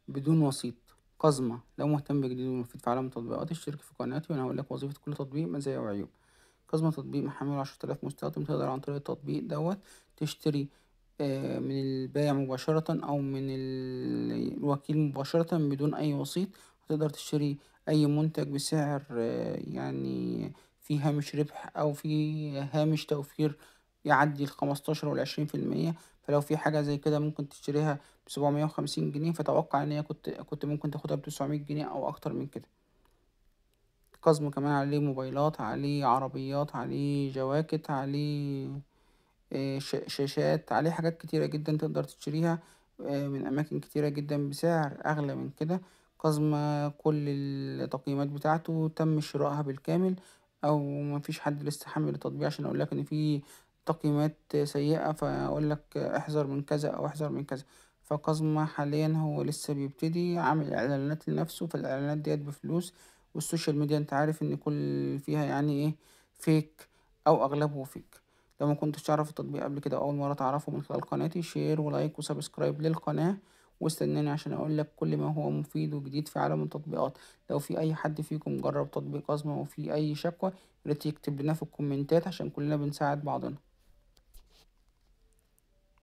بدون وسيط. كازما، لو مهتم بجديد ومفيد في عالم التطبيقات اشترك في قناتي وانا هقول لك وظيفة كل تطبيق، مزايا وعيوب. كازما تطبيق محمله 10,000 مستخدم، تقدر عن طريق التطبيق دوت تشتري من البائع مباشرة أو من الوكيل مباشرة بدون أي وسيط. هتقدر تشتري أي منتج بسعر يعني في هامش ربح أو في هامش توفير يعدي 15 والعشرين في المية. فلو في حاجة زي كده ممكن تشتريها ب750 جنيه، فتوقع إن هي كنت ممكن تاخدها ب900 جنيه أو أكتر من كده. كازما كمان عليه موبايلات، عليه عربيات، عليه جواكت، عليه شاشات، عليه حاجات كتيرة جدا تقدر تشتريها من أماكن كتيرة جدا بسعر أغلى من كده. كازما كل التقييمات بتاعته تم شرائها بالكامل، أو مفيش حد لسه حامل التطبيق عشان أقول لك إن في تقييمات سيئة فأقول لك احذر من كذا أو احذر من كذا. فكازما حاليا هو لسه بيبتدي، عامل إعلانات لنفسه، فالإعلانات ديت بفلوس، وال social media انت عارف ان كل فيها يعني ايه fake او اغلبه fake. لو ما كنتش تعرف التطبيق قبل كده اول مرة تعرفه من خلال قناتي، share و like و subscribe للقناة، واستناني عشان اقول لك كل ما هو مفيد وجديد في عالم التطبيقات. لو في اي حد فيكم جرب تطبيق كازما وفي اي شكوى يا ريت يكتب لنا في الكومنتات عشان كلنا بنساعد بعضنا.